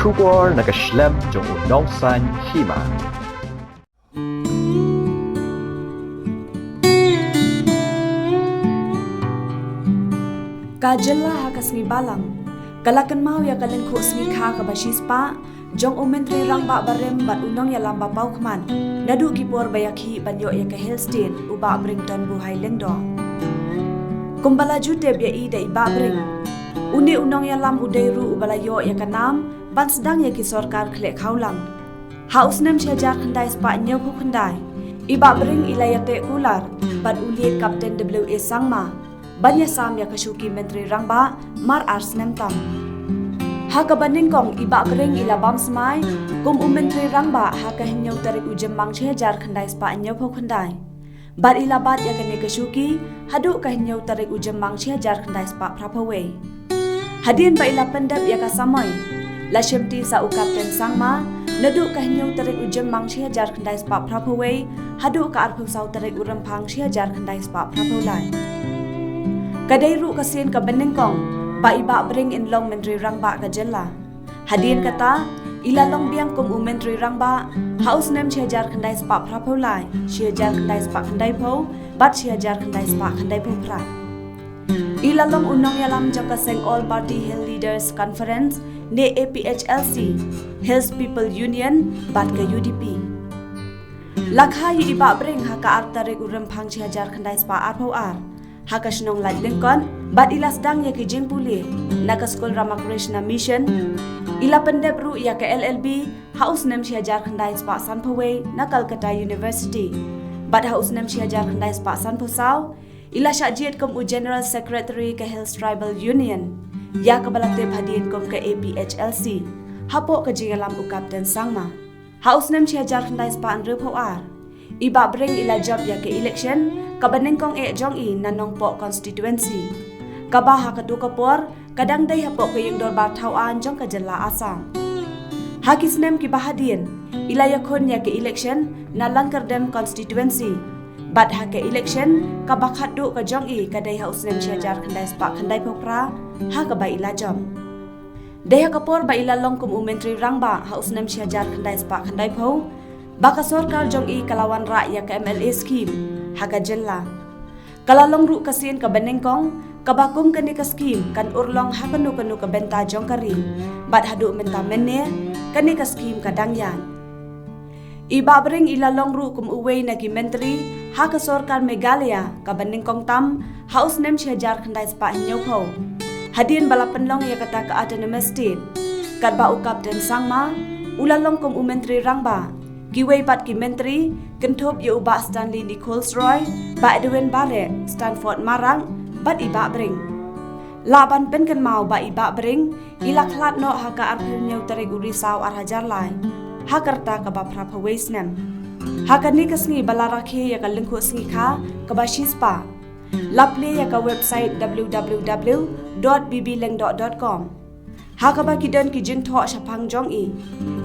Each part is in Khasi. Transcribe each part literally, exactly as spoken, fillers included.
Khubor na ka shlem jong u nongsan hima. Ka jylla ha ka sngi Balang ka la kynmaw ïa ka lyngkhuh sngi kha kaba shispah jong u Myntri Rangbah barim bad u nongïalam ba paw khmat naduh ki por ba ïakhih ban ïoh ïa ka Hill State, u Bah Bring Tun Buhai Lyngdoh. Kumba la ju tip ïa i da i Bah Bring, une u nongïalam u dei ruh uba la ïoh ïa ka nam ban sdang ïa ki sorkar khleh khawlang. Ha u snem shi hajar khyndai spah hynñiewphew khyndai, i Bah Bring i la ïateh kular bad u Liet Captain W A Sangma ban ïasam ïa ka shuki Myntri Rangbah mar ar snem tam. Ha kaba nyngkong i Bah Bring i la bam smai kum u Myntri Rangbah ha ka hynñiew tarik u Jymmang shi hajar khyndai spah hynñiewphew khyndai. Bad i la bat ïa kane ka shuki haduh ka hynñiew tarik u Jymmang shi hajar khyndai spah phraphew wei. Hadien ba i la pyndep ïa ka samoi, la shimti sa u Captain Sangma naduh ka hynñiew tarik u Jymmang shi hajar khyndai spah phraphew wei haduh ka arphew saw tarik u Rymphang shi hajar khyndai spah phraphew lai. Ka dei ruh ka sien kaba nyngkong ba i Bah Bring in long Myntri Rangbah ka jylla. Hadien kata, i la long biang kum u Myntri Rangbah ha u snem shi hajar khyndai spah phraphew lai, shi hajar khyndai spah khyndaiphew bad shi hajar khyndai spah khyndaiphew phra. I la long u nongïalam jong ka seng All Party Hill Leaders Conference ne A P H L C, Hills People Union bad ka U D P. La kha ïa i Bah Bring ha ka ar tarik u Rymphang shi hajar khyndai spah arphew ar ha ka shnong Laitlyngkot bad i la sdang ïa ki jingpule na ka skul Ramakrishna Mission. I la pyndep ruh ïa ka L L B ha u snem shi hajar khyndai spah sanphew wei na Calcutta University. Bad ha u snem shi hajar khyndai spah sanphew saw, i la shah jied kum u General Secretary ka Hills Tribal Union, ïa kaba la tip hadien kum ka A P H L C, hapoh ka jingïalam u Captain Sangma. Ha u snem shi hajar khyndai spah hynriewphew ar, i Bah Bring i la jop ïa ka election kaba nyngkong eh jong i na Nongpoh constituency, kaba ha kato ka por ka dang dei hapoh ka ïing dorbar thaw aiñ jong ka jylla Assam. Ha ki snem kiba hadien, i la ïakhun ïa ka election na Langkyrdem constituency. Bad ha ka election kaba khatduh ka jong i ka dei ha u snem shi hajar khyndai spah khyndaiphew phra, ha kaba i la jop. Dei ha ka por ba i la long kum u Myntri Rangbah ha u snem shi hajar khyndai spah khyndaiphew, ba ka sorkar jong i ka la wanrah ïa ka M L A scheme ha ka jylla. Ka la long ruh ka sien kaba nyngkong kaba kum kane ka scheme kan urlong ha kano kano ka bynta jong ka ri. Bad haduh mynta mynne, kane ka scheme ka dang ïaid. I Bah Bring i la long ruh kum uwei na ki myntri ha ka sorkar Meghalaya kaba nyngkong tam ha u snem shi hajar khyndai spah hynñiewphew, hadien ba la pynlong ïa kata ka Autonomous State. Katba u Captain Sangma u la long kum u Myntri Rangbah, kiwei pat ki myntri kynthup ïa u Bah Stanley Nichols Roy, Bah Edwin Barrett, Stanford Marak bad i Bah Bring. Lah ban pynkynmaw ba i Bah Bring i la khlad noh ha ka arphew hynñiew tarik u Risaw ar hajar lai, ha ka rta kaba phraphew wei snem. Ha kane ka sngi ba la rakhe ïa ka lyngkhuh sngi kha kaba shispah, la plie ïa ka website w w w dot b b lyngdoh dot com, ha kaba ki don ki jingthoh shaphang jong i,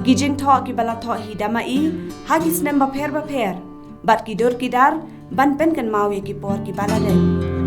ki jingthoh kiba la thoh hi da ma i ha ki snem bapher bapher, bad ki dur ki dar ban pynkynmaw ïa ki por kiba la dep.